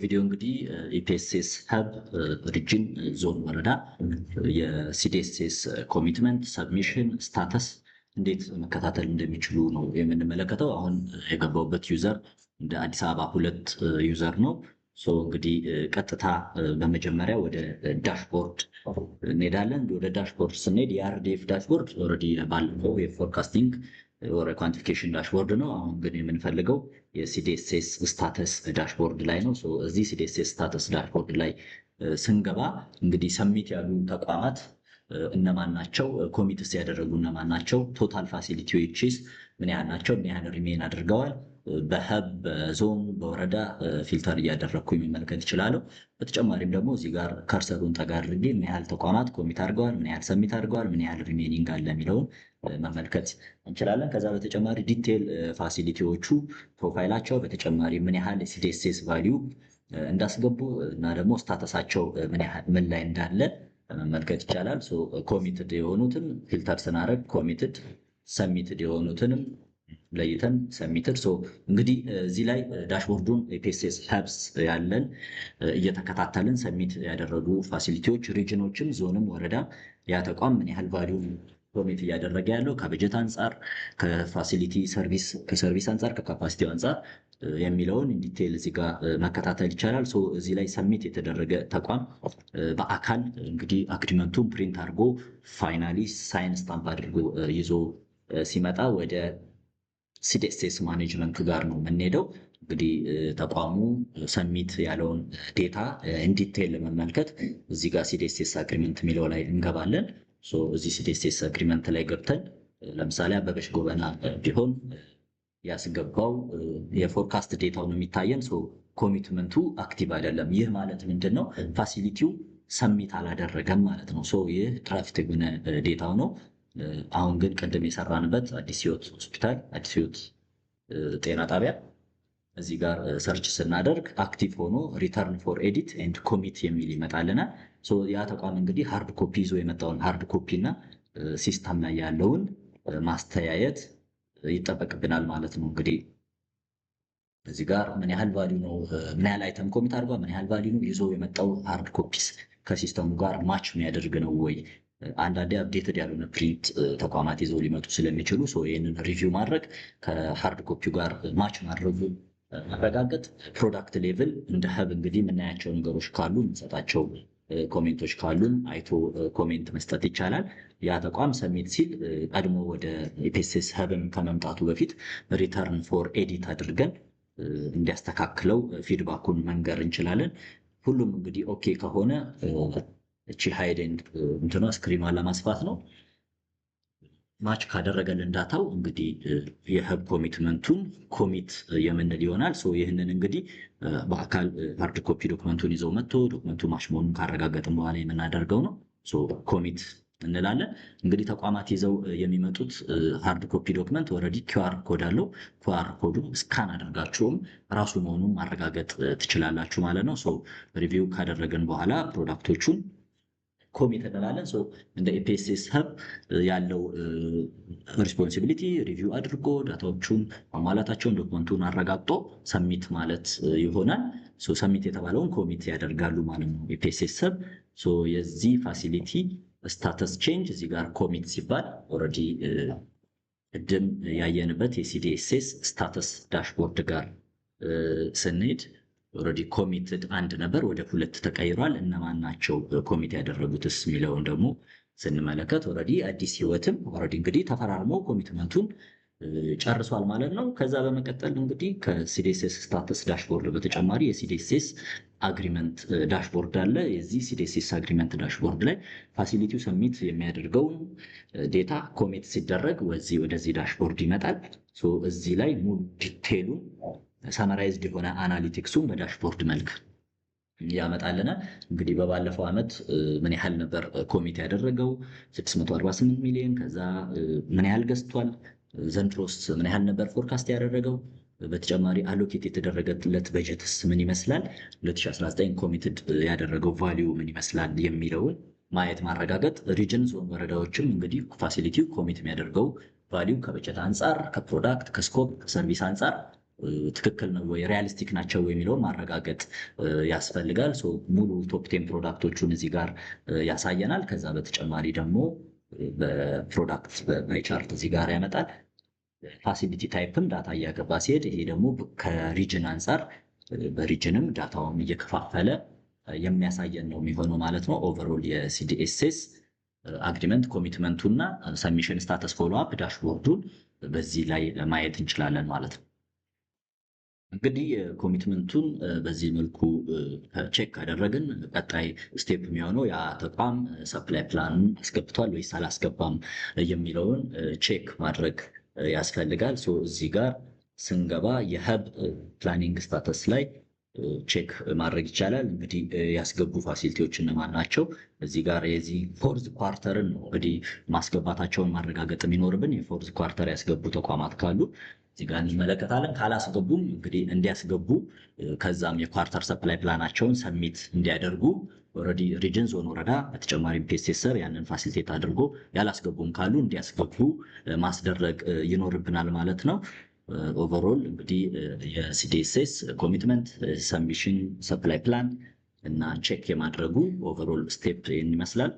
ቪዲዮ እንግዲህ EPSS hub region፣ ዞን፣ ወረዳ የ CDSS commitment submission status እንዴት መከታተል እንደሚችሉ ነው የምንመለከተው። አሁን የገባሁበት user እንደ አዲስ አበባ 2 user ነው። So እንግዲህ ቀጥታ በመጀመሪያ ወደ dashboard እንሄዳለን። ወደ dashboard ስንሄድ የ RDF dashboard already ባለፈው የ forecasting or quantification dashboard ነው። አሁን ግን የምንፈልገው የ CDSS status dashboard ላይ ነው። እዚህ CDSS status dashboard ላይ ስንገባ እንግዲህ submit ያሉ ተቋማት እነማን ናቸው? Commit ስ ያደረጉ እነማን ናቸው? Total facility ዎችስ ምን ያህል ናቸው? ምን ያህል remain አድርገዋል? በ hub፣ በዞን፣ በወረዳ filter እያደረግኩኝ መመልከት እችላለሁ። በተጨማሪም ደግሞ እዚህ ጋር cursor ኡን ጠጋ አድርጌ ምን ያህል ተቋማት commit አድርገዋል፣ ምን ያህል submit አድርገዋል፣ ምን ያህል remaining አለ የሚለውን መመልከት እንችላለን። ከዛ በተጨማሪ detail facility ዎቹ profile ኣቸው፣ በተጨማሪ ምን ያህል CDSS value እንዳስገቡ እና ደግሞ status ኣቸው ምን ላይ እንዳለ መመልከት ይቻላል። Committed የሆኑትን filter ስናደርግ committed፣ submitted የሆኑትንም ለይተን submitted። እንግዲህ እዚህ ላይ dashboard ኡን EPSS hubs ያለን እየተከታተልን submit ያደረጉ facility ዎች፣ region ኦችም፣ ዞንም፣ ወረዳ ያ ተቋም ምን ያህል value commit እያደረገ ያለው ከበጀት አንጻር፣ ከ facility service፣ ከ service አንጻር፣ ከ capacity ው አንጻር የሚለውን detail እዚህ ጋር መከታተል ይቻላል። እዚህ ላይ submit የተደረገ ተቋም በአካል እንግዲህ agreement ኡን print አድርጎ finally sign stamp አድርጎ ይዞ ሲመጣ ወደ CDSS management ኡ ጋር ነው የምንሄደው። እንግዲህ ተቋሙ submit ያለውን data in detail ለመመልከት እዚህ ጋር CDSS agreement የሚለው ላይ እንገባለን። እዚህ CDSS agreement ላይ ገብተን ለምሳሌ አበበች ጎበና ቢሆን ያስገባው የ forecast data ው ነው የሚታየን። Commitment ኡ active አይደለም። ይህ ማለት ምንድን ነው? Facility ው submit አላደረገም ማለት ነው። ይህ draft የሆነ data ው ነው። አሁን ግን ቅድም የሰራንበት አዲስ ህይወት ሆስፒታል፣ አዲስ ህይወት ጤና ጣቢያ እዚህ ጋር search ስናደርግ active ሆኖ return for edit and commit የሚል ይመጣልናል። ያ ተቋም እንግዲህ hard copy ይዞ የመጣውን hard copy እና system ላይ ያለውን ማስተያየት ይጠበቅብናል ማለት ነው። እንግዲህ እዚህ ጋር ምን ያህል value ነው፣ ምን ያህል item commit አድርጓል፣ ምን ያህል value ነው ይዞ የመጣው፣ hard copies ከ system ኡ ጋር match የሚያደርግ ነው ወይ? አንዳንዴ updated ያልሆነ print ተቋማት ይዘው ሊመጡ ስለሚችሉ ይህንን review ማድረግ፣ ከ hard copy ው ጋር match ማድረጉ ማረጋገጥ፣ product level እንደ hub እንግዲህ የምናያቸው ነገሮች ካሉ፣ የምንሰጣቸው comment ኦች ካሉን አይቶ comment መስጠት ይቻላል። ያ ተቋም submit ሲል ቀድሞ ወደ EPSS hub ም ከመምጣቱ በፊት return for edit አድርገን እንዲያስተካክለው feedback ኡን መንገር እንችላለን። ሁሉም እንግዲህ okay ከሆነ እቺ hide እንትኗ screen ኗን ለማስፋት ነው። Match ካደረገልን data ው እንግዲህ የ hub commitment ኡን commit የምንል ይሆናል። ይህንን እንግዲህ በአካል hard copy document ኡን ይዘው መጥቶ document ኡ match መሆኑን ካረጋገጥን በኋላ የምናደርገው ነው። Commit እንላለን። እንግዲህ ተቋማት ይዘው የሚመጡት hard copy document already QR code አለው። QR code ኡ scan አድርጋችሁም ራሱ መሆኑን ማረጋገጥ ትችላላችሁ ማለት ነው። Review ካደረግን በኋላ product ኦቹን commit እንላለን። እንደ EPSS hub ያለው responsibility review አድርጎ data ዎቹን ማሟላታቸውን document ኡን አረጋግጦ submit ማለት ይሆናል። Submit የተባለውን commit ያደርጋሉ ማለት ነው EPSS hub። የዚህ facility status change እዚህ ጋር commit ሲባል already ቅድም ያየንበት የ CDSS status dashboard ጋር ስንሄድ already committed አንድ ነበር፣ ወደ ሁለት ተቀይሯል። እነማን ናቸው commit ያደረጉትስ የሚለውን ደግሞ ስንመለከት already አዲስ ህይወትም already እንግዲህ ተፈራርሞ commitment ኡን ጨርሷል ማለት ነው። ከዛ በመቀጠል እንግዲህ ከ CDSS status dashboard በተጨማሪ የ CDSS agreement dashboard አለ። የዚህ CDSS agreement dashboard ላይ facility ው submit የሚያደርገውን data commit ሲደረግ ወደዚህ dashboard ይመጣል። እዚህ ላይ ሙሉ detail ኡን summarized የሆነ analytics ኡን በ dashboard መልክ ያመጣልናል። እንግዲህ በባለፈው ዓመት ምን ያህል ነበር commit ያደረገው? 648 ሚሊዮን። ከዛ ምን ያህል ገዝቷል? ዘንድሮስ ምን ያህል ነበር forecast ያደረገው? በተጨማሪ allocate የተደረገለት በጀትስ ምን ይመስላል? 2019 committed ያደረገው value ምን ይመስላል የሚለውን ማየት ማረጋገጥ። Region፣ ዞን፣ ወረዳዎችም እንግዲህ facility ው commit የሚያደርገው value ከበጀት አንጻር፣ ከ product፣ ከ scope፣ ከ service አንጻር ትክክል ነው ወይ፣ realistic ናቸው ወይ የሚለውን ማረጋገጥ ያስፈልጋል። ሙሉ top 10 product ኦቹን እዚህ ጋር ያሳየናል። ከዛ በተጨማሪ ደግሞ በ product በ pie chart እዚህ ጋር ያመጣል። Facility type ም data እያገባ ሲሄድ ይሄ ደግሞ ከ region አንጻር በ region ም data ውን እየከፋፈለ የሚያሳየን ነው የሚሆነው ማለት ነው። Overall የ CDSS agreement commitment ኡ እና submission status follow up dashboard ኡን በዚህ ላይ ማየት እንችላለን ማለት ነው። እንግዲህ commitment ኡን በዚህ መልኩ check ካደረግን ቀጣይ step የሚሆነው ያ ተቋም supply plan ኡን አስገብቷል ወይስ አላስገባም የሚለውን check ማድረግ ያስፈልጋል። እዚህ ጋር ስንገባ የ hub planning status ላይ check ማድረግ ይቻላል። እንግዲህ ያስገቡ facility ዎች እነማን ናቸው? እዚህ ጋር የዚህ fourth quarter ን ነው እንግዲህ ማስገባታቸውን ማረጋገጥ የሚኖርብን። የ fourth quarter ያስገቡ ተቋማት ካሉ እዚህ ጋር እንመለከታለን። ካላስገቡም እንግዲህ እንዲያስገቡ፣ ከዛም የ quarter supply plan ኣቸውን submit እንዲያደርጉ already region፣ ዞን፣ ወረዳ በተጨማሪም PSS ያንን facilitate አድርጎ ያላስገቡም ካሉ እንዲያስገቡ ማስደረግ ይኖርብናል ማለት ነው። Overall እንግዲህ የ CDSS commitment፣ submission፣ supply plan እና check የማድረጉ overall step ይህን ይመስላል።